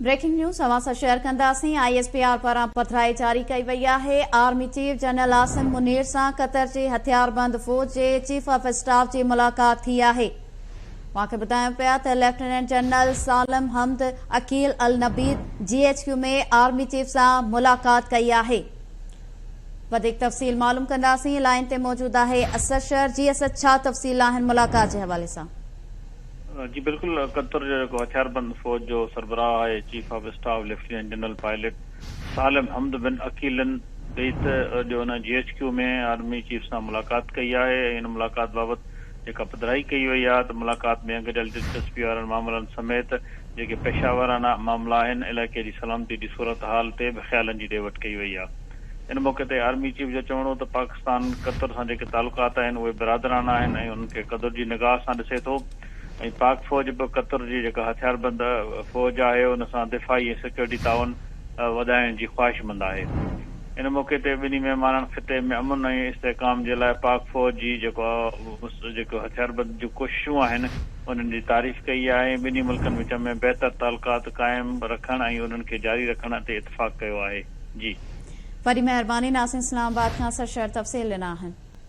Breaking news اوهان سان share ڪنداسين، I S P R پاران پڌرائي جاري ڪئي وئي آهي، army chief general Asim Munir سان قطر جي هٿياربند فوج جي چيف آف اسٽاف جي ملاقات ٿي آهي. اوهان کي ٻڌايون پيا ته lieutenant general Salem Hamad Aqeel Al Nabit G H Q ۾ army chief سان ملاقات ڪئي آهي. وڌيڪ تفصيل معلوم ڪنداسين، لائين تي موجود آهي اسد شر، جي اسد ڇا تفصيل آهن ملاقات جي حوالي سان؟ جي بلڪل قطر جو جيڪو هٿياربند فوج جو سربراهه آهي chief of staff lieutenant general pilot Salem Hamad bin Aqeel Al Nabit جو ان جي ايڇ ڪيو ۾ آرمي چيف سان ملاقات ڪئي آهي ۽ ان ملاقات بابت جيڪا پڌرائي ڪئي وئي آهي ته ملاقات ۾ گڏيل دلچسپي وارن معاملن سميت جيڪي پيشه ورانه معاملا آهن علائقي جي سلامتي جي صورتحال تي به خيالن جي ڏي وٺ ڪئي وئي آهي. ان موقعي تي آرمي چيف جو چوڻ هو ته پاڪستان قطر سان جيڪي تعلقات آهن اهي برادرانه آهن ۽ انهن کي قدر جي نگاهه سان ڏسي ٿو ۽ پاڪ فوج به قطر جي جيڪا هٿياربند فوج آهي ان سان دفاعي ۽ سيڪيورٽي تعاون وڌائڻ جي خواهشمند آهي. ان موقعي تي ٻنهي مهمانن خطي ۾ امن ۽ استحڪام جي لاء پاڪ فوج جي جيڪو جيڪو هٿياربند جون ڪوششون آهن انهن جي تعريف ڪئي آهي ۽ ٻنهي ملڪن وچ ۾ بهتر تعلقات قائم رکڻ ۽ انهن کي جاري رکڻ تي اتفاق ڪيو آهي. جي. وڏي مهرباني ناظرين اسلام آباد کان سر شهر تفصيل ڏنا آهن.